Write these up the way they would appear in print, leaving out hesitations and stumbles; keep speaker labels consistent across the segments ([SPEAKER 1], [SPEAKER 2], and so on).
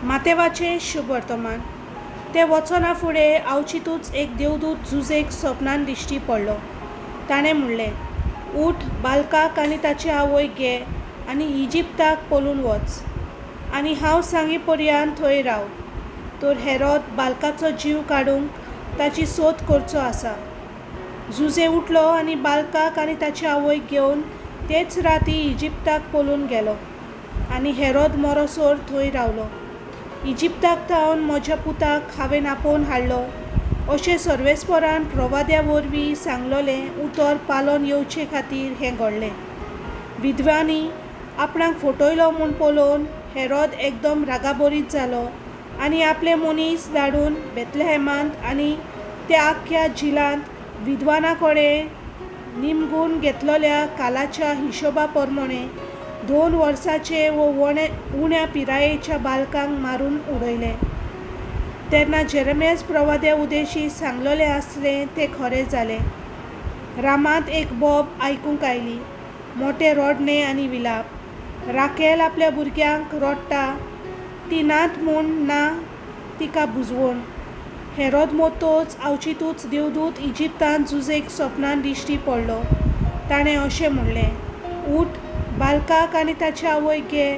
[SPEAKER 1] मातेवाचें शुभवर्तमान. तें वचना फुडें आवचितूच एक देवदूत जुजेक सपनान दिश्टी पडलो. ताणें म्हणलें, उठ, बालकाक आनी ताचे आवयक घे आनी इजिप्ताक पळून वच, आनी हांव सांगी पर्यंत थंय राव. तर हेरोद बालकाचो जीव काडूंक ताची सोद करचो आसा. जुजे उठलो आनी बालकाक आनी ताचे आवयक घेवन तेच राती इजिप्ताक पळून गेलो आनी हेरोद मरोसर थंय रावलो. इजिप्ताक थावन म्हज्या पुताक हांवें आपोवन हाडलो अशें सर्वेस्परान प्रवाद्या वरवीं सांगलोलें उतर पालोन येवचे खातीर हें घडलें. विधवांनी आपणाक फटयलो म्हूण पळोवन हेरोद एकदम रागाबरीत जालो आनी आपले मनीस धाडून बेतलेहेमांत आनी त्या आख्ख्या जिलांत विद्वाना कडेन निमगून घेतलेल्या कालाच्या हिशोबा प्रमाणे 2 वर्साचे वो उण्या पिरायेच्या बालकांक मारून उडयले. तेन्ना जेरेमियास प्रवाद्या उदेशी सांगलोलें आसलें तें खरें जालें. रामांत एक बोब आयकूंक आयली, मोटें रडणें आनी विलाप. राकेल आपल्या भुरग्यांक रडटा, ती नात म्हूण ना तिका बुजवण. हेरोद मोतोच आवचितूच देवदूत इजिप्तांत जुजेक सपनान दिश्टी पडलो. ताणें अशें म्हणलें, उठ, बालकाक आनी ताचे आवयक घे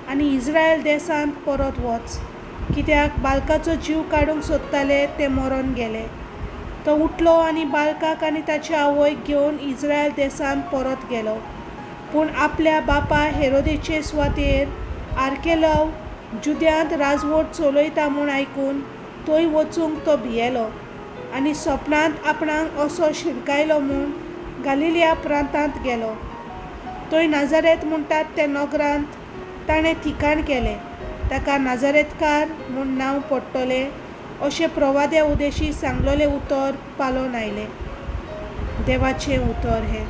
[SPEAKER 1] आनी इस्रायल देसांत परत वच, कित्याक बालकाचो जीव काडूंक सोदताले ते मरोन गेले. तो उठलो आनी बालकाक आनी ताचे आवयक घेवन इस्रायल देसांत परत गेलो. पूण आपल्या बापा हेरोदेचे सुवातेर आर्केलव जुद्यांत राजवट चलयता म्हूण आयकून थंय वचूंक तो भियेलो आनी सपनांत आपणाक असो शिरकायलो म्हूण गालिलिया प्रांतांत गेलो. थंय नाजारेत म्हणटात त्या नगरांत ताणें ठिकाण केलें. ताका नाजारेतकार म्हूण नांव पडटलें अशें प्रवाद्या उदेशी सांगलोलें उतर पालोन आयलें. देवाचें उतर हें.